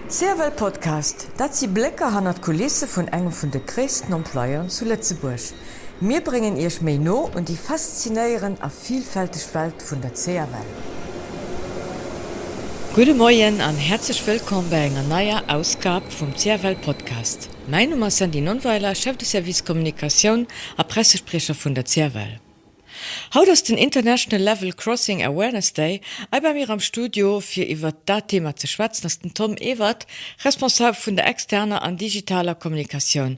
CFL Podcast, dat si Blécker hannert d'Kulisse vun engem vun de gréissten Employeuren zu Lëtzebuerg. Mir bréngen Iech méi no un déi faszinéierend a vilfälteg Welt vun der CFL. Gudde Moien an häerzlech wëllkomm bei enger neier Ausgab vum CFL Podcast. Mäin Numm ass Sandy Nonnweiler, Chef de Service Kommunikatioun a Pressespriecher vun der CFL. Haut ass den International Level Crossing Awareness Day a bei mir am Studio fir iwwert dat Thema ze schwätzen ass den Tom Ewert, Responsabel vun der externer an digitaler Kommunikatioun.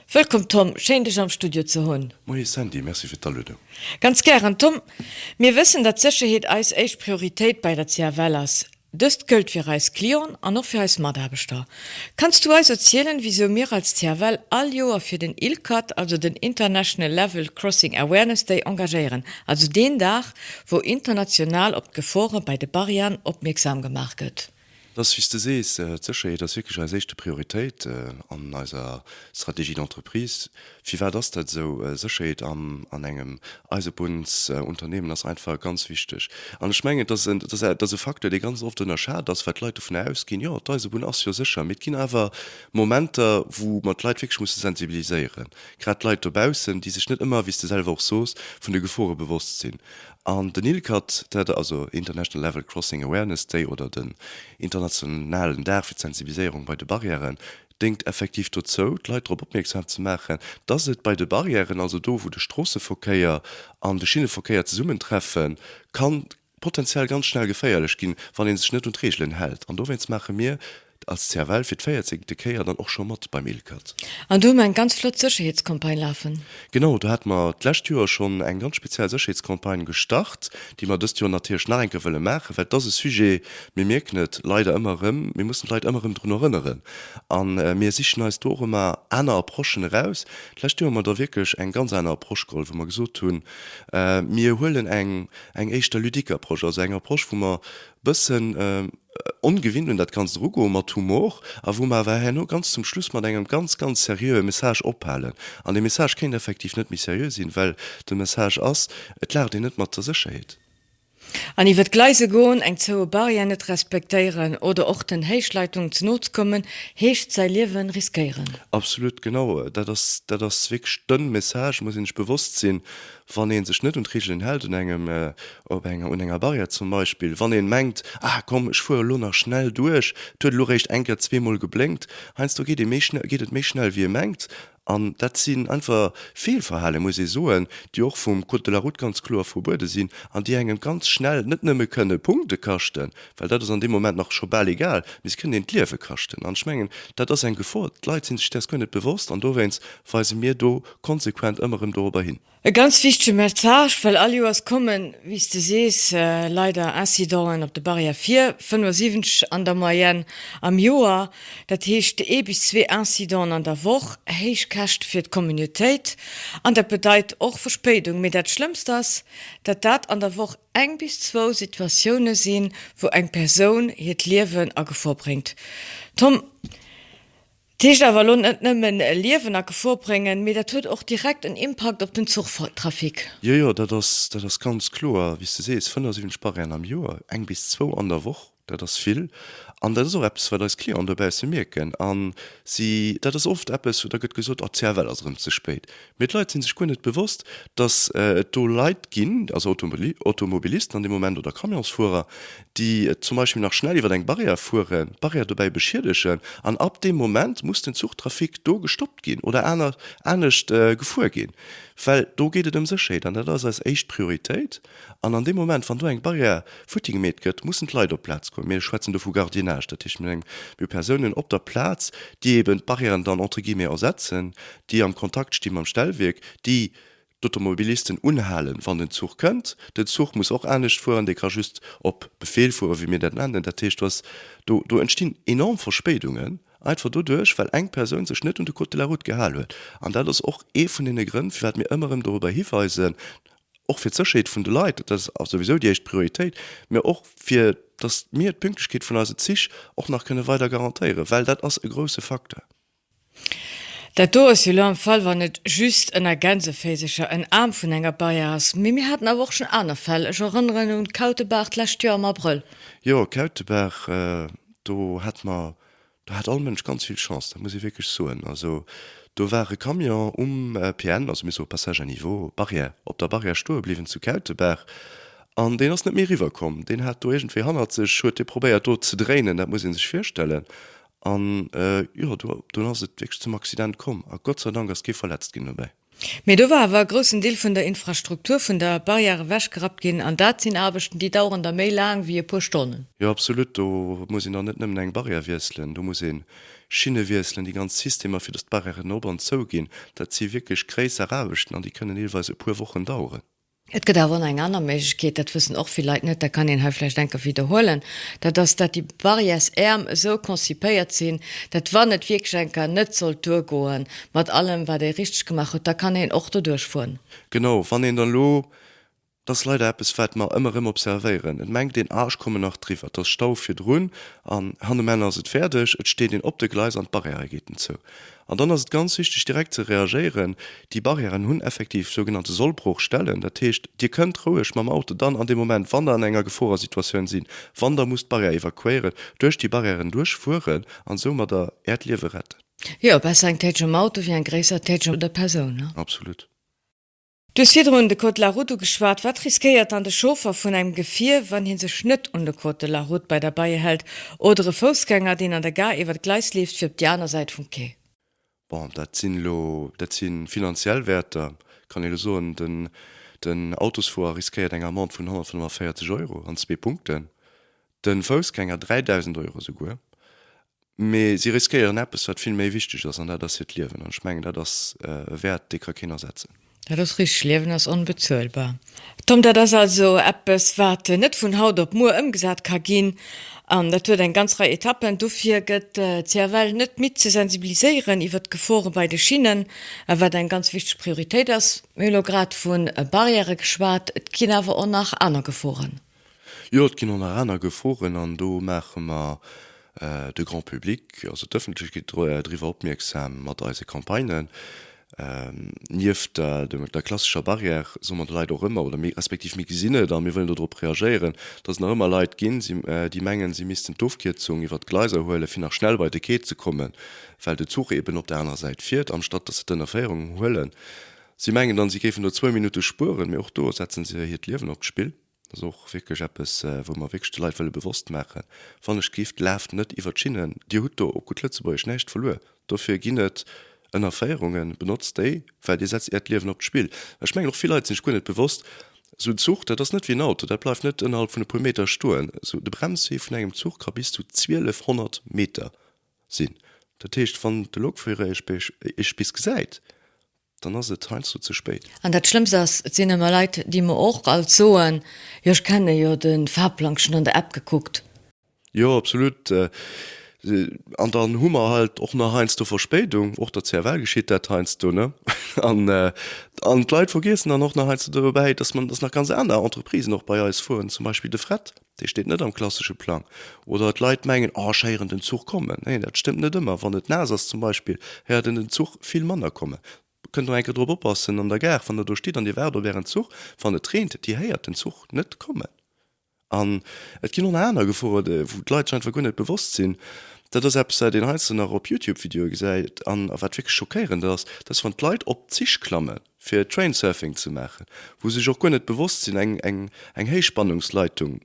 Wëllkomm Tom, schéin dech am Studio ze hunn. Moie Sandy, merci fir d'Aluedung. Ganz gären Tom. Mir wëssen, datt Sécherheet eis éischt Prioritéit bei der CFL ass. Dëst gëllt fir eis Clienten an och fir eis Mataarbechter. Kanns du eis erzielen, wisou mir als CFL all Joer fir den ILCAD, also den International Level Crossing Awareness Day, engagéieren, also deen Dag, wou international op d'Gefore bei de Barrièren opmierksam gemaach gëtt? Et ass wéi s de sees, d'Sécherheet ass wierklech eis éischte Prioritéit an eiser Stratégie d'entreprise. Firwat ass dat esou? Sécherheet an engem Eisebunnsunternehmen ass einfach ganz wichteg. An ech mengen, et ass et ass e Facteur, dee ganz oft ënnerschat ass, well d'Leit dovun ausginn, jo, d'Eisebunn ass jo sécher. Mee et ginn awer Momenter, wou mer d'Leit wierklech musse sensibiliséieren, grad d'Leit dobaussen, déi sech net ëmmer, wéi s de selwer och sos, vun de Gefore bewosst sinn. An den ILCAD, dat also International Level Crossing Awareness Day oder den internationalen Dag fir d'Sensibiliséierung bei de Barrièren, déngt effektiv dozou, d'Leit drop opmierksam ze maachen, dass et bei de Barrièren, also do wou de Stroosseverkéier an de Schinneverkéier zesummentreffen, ka potenziell ganz schnell geféierlech ginn, wann ee sech net un d'Reegelen hält. An dowéinst maache mir als CFL fir d'véierzéngte Kéier dann och scho mat beim ILCAD. An do hu mer eng ganz flott Sécherheetscampagne lafen. Genau, do hate mer d'lescht Joer schonn eng ganz speziell Sécherheetscampagne gestart, déi mer dëst Joer natierlech nach eng Kéier wëlle maachen, well et ass e Sujet, mir mierken et leider ëmmer erëm, mir mussen d'Leit ëmmer erëm drun erënneren. A mir sichen eis do och ëmmer aner Approchen eraus. D'lescht Joer hu mer da wierklech eng ganz aner Approche geholl, wou mer gesot hunn, mir huelen eng eng éischter ludique Approche, also eng Approche, wou mer bëssen ongewinnt un dat Ganzt erugoen, mat Humor, a wou mer awer herno ganz zum Schluss mat engem ganz, ganz seriöe Message ophalen. An dee Message kéint effektiv net méi seriö sinn, well de Message ass, Et laacht een net mat der Sécherheet. An iwwer d'Gleise goen, eng zoue Barrière net respektéieren oder och den Héichleitungen ze no ze kommen, heescht säi Liewen riskéieren. Absolut, genau. Dat ass, dat ass wierklech de Message, muss een sech bewosst sinn, Wann ee sech net un d'Reegelen hält, un engem, op enger, un enger Barrière zum Beispill, wann een mengt, ah komm, ech fuere elo nach schnell duerch, et huet elo réischt eng Kéier, zweemol geblénkt, heiansdo geet ee méi schnell, geet et méi schnell wéi ee mengt. An dat sinn einfach Feelverhalen, muss ee soen, déi och vum Code de la route ganz kloer verbuede sinn an déi engem ganz schnell net nëmme kënne Punkte kaschten, well dat ass an deem Moment nach scho bal egal, mee se kënnen een d'Liewe kaschten. An ech mengen, dat ass eng Gefor, d'Leit si sech däers guer net bewosst an dowéinst weise mir do konsequent ëmmer erëm dorobber hin. E ganz wichtege Message, well all Joers kommen, wéi s de sees, leider Incidenten op de Barrièrë vir, 75 an der Moyenne am Joer, dat heescht ee bis zwee Incidenten an der Woch, héich Käschte fir d'Communautéit an dat bedeit och Verspéidung. Mee dat Schlëmmst ass, datt dat an der Woch eng bis zwou Situatioune sinn, wou eng Persoun hiert Liewen a Gefor bréngt. Tom. Dat heescht awer elo net nëmmen Liewen a Gefor bréngen, mee dat huet och direkt en Impakt op den Zuchtrafic. Jo, jo, dat ass, dat ass ganz kloer, wéi s de sees, 75 Barrièren am Joer, eng bis zwou an der Woch, dat ass vill. An dat ass och eppes, wat eis Clienten dobausse mierken. A si, dat ass oft eppes, da gëtt gesot, oh, d'CFL ass erëm ze spéit. Mee d'Leit si sech guer net bewosst, datt et do Leit ginn, also Automobilisten an deem Moment oder Camionsfuerer, déi zum Beispill nach schnell iwwer eng Barrière fueren, d'Barrière dobäi beschiedegen an ab deem Moment muss den Zuchtrafic do gestoppt ginn oder aner anescht gefuer ginn, well do geet et ëm Sécherheet an dat ass eis éischt Prioritéit. An an deem Moment, wann do eng Barrière futti gemeet gëtt, mussen d'Leit op d'Plaz kommen. Mir schwätzen do vu Gardiennage, dat heescht mir hu Persounen op der Plaz, déi eben d'Barrièren dann entre guillemets ersetzen, déi am Kontakt sti mam Stellwierk, déi d'Automobilisten unhalen, wann den Zuch kënnt. Den Zuch muss och anescht fueren, dee ka just op Befehl fueren, wéi mir dat nennen. Dat heescht, do ass, do, do entstinn enorm Verspéidungen, einfach doduerch, well eng Persoun sech net un de Code de la route gehal huet. An dat ass och ee vun deene Grënn, firwat mir ëmmer erëm dorobber hiweisen, och fir d'Sécherheet vun de Leit, dat ass souwisou déi éischt Prioritéit, mä och fir datt mir d'Pünktlechkeet vun eise Zich och nach kënne weider garantéieren, well dat ass e grouse Facteur. Dat do ass jo elo am Fall, wann et just ënner Gänseféisercher en Aarm vun enger Barrière ass. Mee mir haten awer och schonn aner Fäll. Ech erënneren un d'Kautebaach d'lescht Joer am Abrëll. Jo, Kautebaach, do hate mer. Do hat all Mënsch ganz vill Chance, dat muss ee wierklech soen. Also do war e Camion um PN, also mir soe Passage à niveau, Barrière, op der Barrière stoe bliwwen zu Kautebaach an deen ass net méi eriwwer komm. Deen hat do iergendwéi hannert sech, huet dee probéiert do ze dréinen, dat muss ee sech virstellen. An jo, do dunn ass et wierklech zum Accident komm a Gott sei Dank ass kee verletzt ginn dobäi. Mee do war awer e groussen Deel vun der Infrastruktur vun der Barrière ewechgerappt ginn an dat sinn Aarbechten, déi daueren da méi laang wéi e puer Stonnen. Jo, absolut. Do muss een dann net nëmmen eng Barrière wiesselen, do muss ee Schinne wiesselen, déi ganz Systemer, fir datt d'Barrièren op an zou ginn. Dat si wierklech gréisser Aarbechten an déi kënnen deelweis e puer Wochen daueren. Et gëtt awer och nach eng aner Méiglechkeet, dat wëssen och vill Leit net, dat kann een hei vläicht eng Kéier widderhuelen, dat ass, dat déi Barrièresäerm esou konzipéiert sinn, dat wann et wierklech eng Kéier net sollt duergoen mat allem, wat ee richteg gemaach huet, da kann een och doduerch fueren. Genau, wann een dann elo, dat ass leider eppes, wat mer ëmmer erëm observéieren, et mengt een, ah, ech kommen nach driwwer, et ass Stau virdrun an hannemenn ass et fäerdeg, et steet een op de Gleis an d'Barrièrë geet en zou. An dann ass et ganz wichteg direkt ze reagéieren. Déi Barrièren hunn effektiv sougenannte Sollbruchstellen. Dat heescht, Dir kënnt roueg mam Auto dann an deem Moment, wann Der an enger Geforesituatioun sinn, wann Der musst d'Barrière evakuéieren, duerch déi Barrièren duerchfueren an soumadder Äert Liewe retten. Jo, besser eng Téitsch um Auto wéi eng gréisser Téitsch un der Persoun, ne? Absolut. Du hues virdrun de Code de la route ugeschwat. Wat riskéiert dann de Chauffer vun engem Gefier, wann hie sech net un de Code de la route bei der Baie hält, oder e Foussgänger, deen an der Gare iwwer d'Gleis leeft fir op déi aner Säit vum Quai? Bon, dat sinn elo, dat si finanziell Wäerter, kann ee elo soen. Den, den Autosfuerer riskéiert eng Amende vun 145 Euro an zwee Punkten, de Foussgänger 3.000 Euro esouguer. Mee si riskéieren eppes, wat vill méi wichteg ass, an dat ass hiert Liewen. An ech mengen, dat ass e Wäert, dee ka keen ersetzen. Dat ass richteg, Liewen ass onbezuelbar. Tom, dat ass also eppes, wat net vun haut op muer ëmgesat ka ginn, an dat huet eng ganz Rei Etappen. Dofir gëtt d'CFL net midd ze sensibiliséieren iwwert d'Gefore bei de Schinnen, wat eng ganz wichteg Prioritéit ass. Mir hu lo grad vu Barrièrë geschwat, et ginn awer och nach aner Geforen. Jo, et ginn och nach aner Geforen an do maache mer de Grand public, also d'Ëffentlechkeet driwwer opmierksam mat eise Campagnen. Nieft der klassescher Barrière soe mer de Leit och ëmmer, oder mir, respektiv mir gesinn et a mir wëllen dodrop reagéieren, dass et nach ëmmer Leit ginn, déi mengen, si missten d'Ofkierzung iwwer d'Gleiser huelen, fir nach schnell bei de Quai ze kommen, well de Zuch eeben op der anerer Säit fiert, amstatt dass se d'Ënnerféierung huelen. Si mengen dann, si géifen do zwou Minutte spueren, mee och do setzen se hiert Liewen op d'Spill. Dat ass och wierklech eppes, wou mer wierklech de Leit wëlle bewosst maachen, Wann ech gift, laaft net iwwer d'Schinnen. Dir hutt do op gutt Lëtzebuergesch näischt verluer. Dofir ginn et Ënnerféierungen, benotzt déi, well Dir setzt Äert Liewen op d'Spill. Ech mengen, och vill Leit sinn sech guer net bewosst, esou en Zuch, dat ass net wéi en Auto, dat bleift net ënnerhalb vun e puer Meter stoen. Esou de Bremswee vun engem Zuch ka bis zu 1200 Meter sinn. Dat heescht, wann de Lokführer Iech bis gesäit, Dann ass et heiansdo ze spéit. An dat Schlëmmst ass, et sinn ëmmer Leit, déi mer och alt soen, jo ech kenne jo de Fahrplang, ech hunn an der App gekuckt. Jo, absolut. An dann hu mer halt och nach heiansdo Verspéidung. Och der CFL geschitt dat heiansdo, ne? An, an d'Leit vergiessen dann och nach heiansdo dobäi, dass man, dass nach ganz aner Entreprisen och bei eis fueren, zum Beispill de Fret, dee steet net am klassesche Plang. Oder d'Leit mengen, oh ech héieren den Zuch kommen. Nee, dat stëmmt net ëmmer. Wann et naass ass zum Beispill, héiert een den Zuch vill manner kommen. Kënnt och eng Kéier drop oppassen an der Gare, wann der do stitt an Dir waart op Ären Zuch, wann et reent, Dir héiert den Zuch net kommen. An et ginn och nach aner Gefore, wou d'Leit sech einfach guer net bewosst sinn. Dat ass eppes, wat een heiansdo nach op Youtube-Videoe gesäit an wat wierklech schockéierend ass, dat ass, wann d'Leit op d'Zich klammen, fir Trainsurfing ze maachen, wou se sech och guer net bewosst sinn, eng, eng, eng Héichspannungsleitung,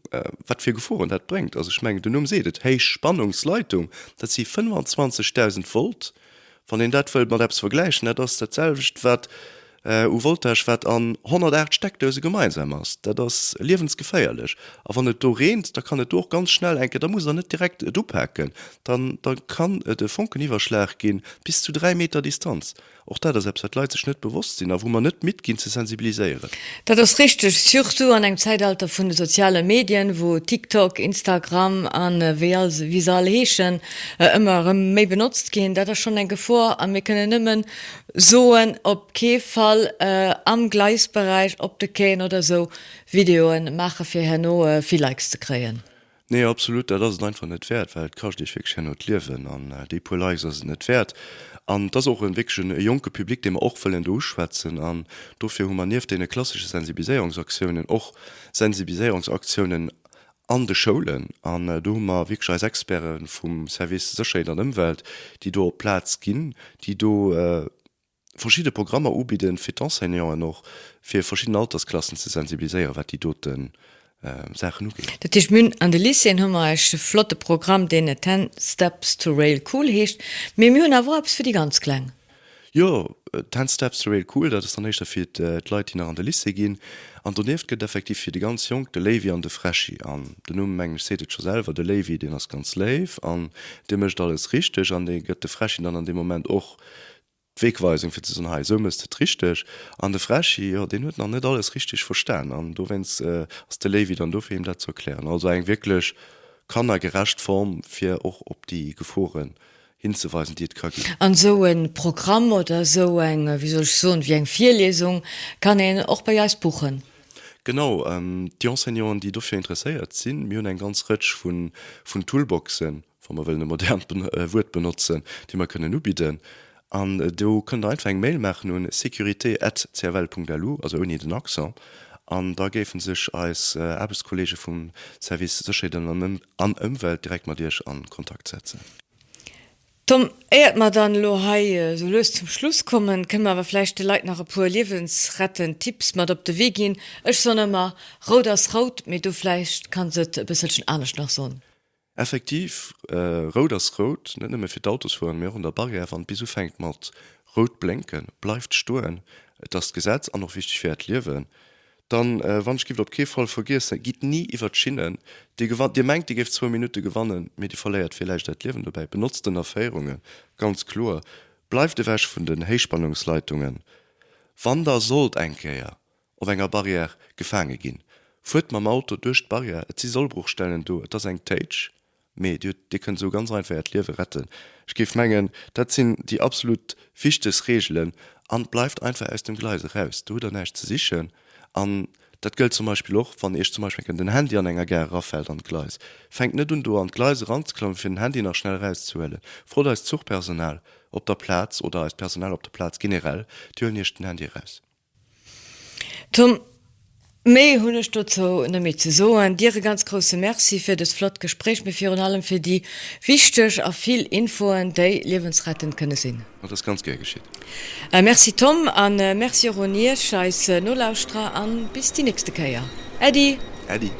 wat fir Geforen dat bréngt. Also ech mengen, den Numm seet et, Héichspannungsleitung, dat si 25.000 Volt. Wann een dat wëllt mat eppes vergläichen, dat ass dat selwecht, wat u Voltage, wat an 108 Steckdouse gemeinsam ass. Dat ass liewensgeféierlech. A wann et do reent, da kann et do och ganz schnell eng Kéier, da musst Der net direkt et upaken, dann, da kann et e Fonkeniwwerschlag ginn, bis zu 3 Meter Distanz. Och dat ass eppes, wat d'Leit sech net bewosst sinn a wou mer net midd ginn ze sensibiliséieren. Dat ass richteg, surtout an engem Zäitalter vun de soziale Medien, wou TikTok, Instagram a wéi all wéi se all heeschen, ëmmer erëm méi benotzt ginn. Dat ass schonn eng Gefor a mir kënnen nëmmen soen, op kee Fall am Gleisberäich, op de Quaien oder esou Videoen maache fir herno vill Likes ze kréien. Nee, absolut, dat ass et einfach net wäert, well et kascht iech wierklech herno d'Liewen an déi puer Likes ass et net wäert. An et ass och e wierklech e jonke Public, dee mer och wëllen do uschwätzen an dofir hu mer nieft deene klassesche Sensibiliséierungsaktiounen och Sensibiliséierungsaktiounen. An de Schoulen. An do hu mer wierklech eis Experte vum Service Sécherheet an Ëmwelt, déi do op d'Plaz ginn, déi do verschidde Programmer ubidden, fir d'Enseignanten och, fir verschidden Altersklassen ze sensibiliséieren, wat déi dote Saachen ugeet. Dat heescht, mir hunn an de Lycéeën hu mer eis e flotte Programm, deen Ten Steps to Rail Cool heescht, mee mir hunn awer och eppes fir déi ganz Kleng. Jo, Ten Steps to Rail Cool, dat ass dann éischter fir d'Leit, déi nach an de Lycée ginn. An donieft gëtt effektiv fir déi ganz Jonk de Léiwi an de Freschi. An den Numm, mengen ech, seet et scho selwer, de Léiwi, deen ass ganz léif an dee mécht alles richteg an dee gëtt de Freschi dann an deem Moment och d'Wegweisung, fir ze soen, hei, esou méchs de et richteg. An de Freschi, jo, deen huet nach net alles richteg verstan an dowéinst ass de Léiwi dann do, fir him dat ze erklären. Also eng wierklech kannergerecht Form, fir och op déi Geforen hinzeweisen, déi et ka ginn. An esou e Programm oder esou eng, wéi soll ech soen, wéi eng Virliesung kann een och bei eis buchen. Genau, déi Enseignanten, déi dofir interesséiert sinn, mir hunn eng ganz Rëtsch vun Toolboxen, wa mer wëllen e modernt Wuert benotzen, déi mer kënnen ubidden. An do kënnt Der einfach eng Mail maachen un sécurité at cfl.lu, also ouni den Accent, an da géife sech eis Aarbechtskolleege vum Service Sécherheet an Ëmwelt direkt mat Iech a Kontakt setzen. Tom, éiert mer dann elo hei esou lues zum Schluss kommen, kënne mer awer vläicht de Leit nach e puer liewensrettend Tipps mat op de Wee ginn. Ech soen ëmmer, Rout ass rout, mee du vläicht kanns et e bësselchen anescht nach soen. Effektiv, rout ass rout, net nëmme fir d'Autosfueren, mee och un der Barrière. Wann et bis ufänkt mat rout blénken, bleift stoen, et ass d'Gesetz an och wichteg fir äert Liewen. Dann, wann ech gift op kee Fall vergiessen, gitt ni iwwer d'Schinnen. Dir gewannt, dir mengt dir géift zwou Minutte gewannen, mee dir verléiert villäicht äert Liewen dobäi. Benotzt d'Ënnerféierungen, ganz kloer. Bleift ewech vun den Héichspannungsleitungen. Wann der sollt eng Kéier op enger Barrière gefaange ginn, fuert mam Auto duerch d'Barrière. Et si Sollbruchstellen do, et ass eng Téitsch. Mee Dir hutt, Dir kënnt esou ganz einfach Äert Liewe retten. Ech géif mengen, dat sinn déi absolut wichtegst Reegelen. An bleift einfach aus dem Gleis eraus, do hutt Der näischt ze sichen. An dat gëllt zum Beispill och, wann Iech zum Beispill eng Kéier den Handy an enger Gare erafält an d'Gleis. Fänkt net un, do an d'Gleis eranzeklammen, fir den Handy nach schnell erauszehuelen. Frot eist Zuchpersonal op der Plaz oder eist Personal op der Plaz generell, déi huelen Iech den Handy eraus. Tom, méi hunn ech dozou net méi ze soen. Dir e ganz grousse Merci fir dëst flott Gespréich, mee virun allem fir déi wichteg a vill Infoen, déi liewensrettend kënne sinn. Dat ass ganz gär geschitt. Merci Tom, a Merci och un Iech, eis Nolauschterer, a bis déi nächste Kéier. Äddi! Äddi!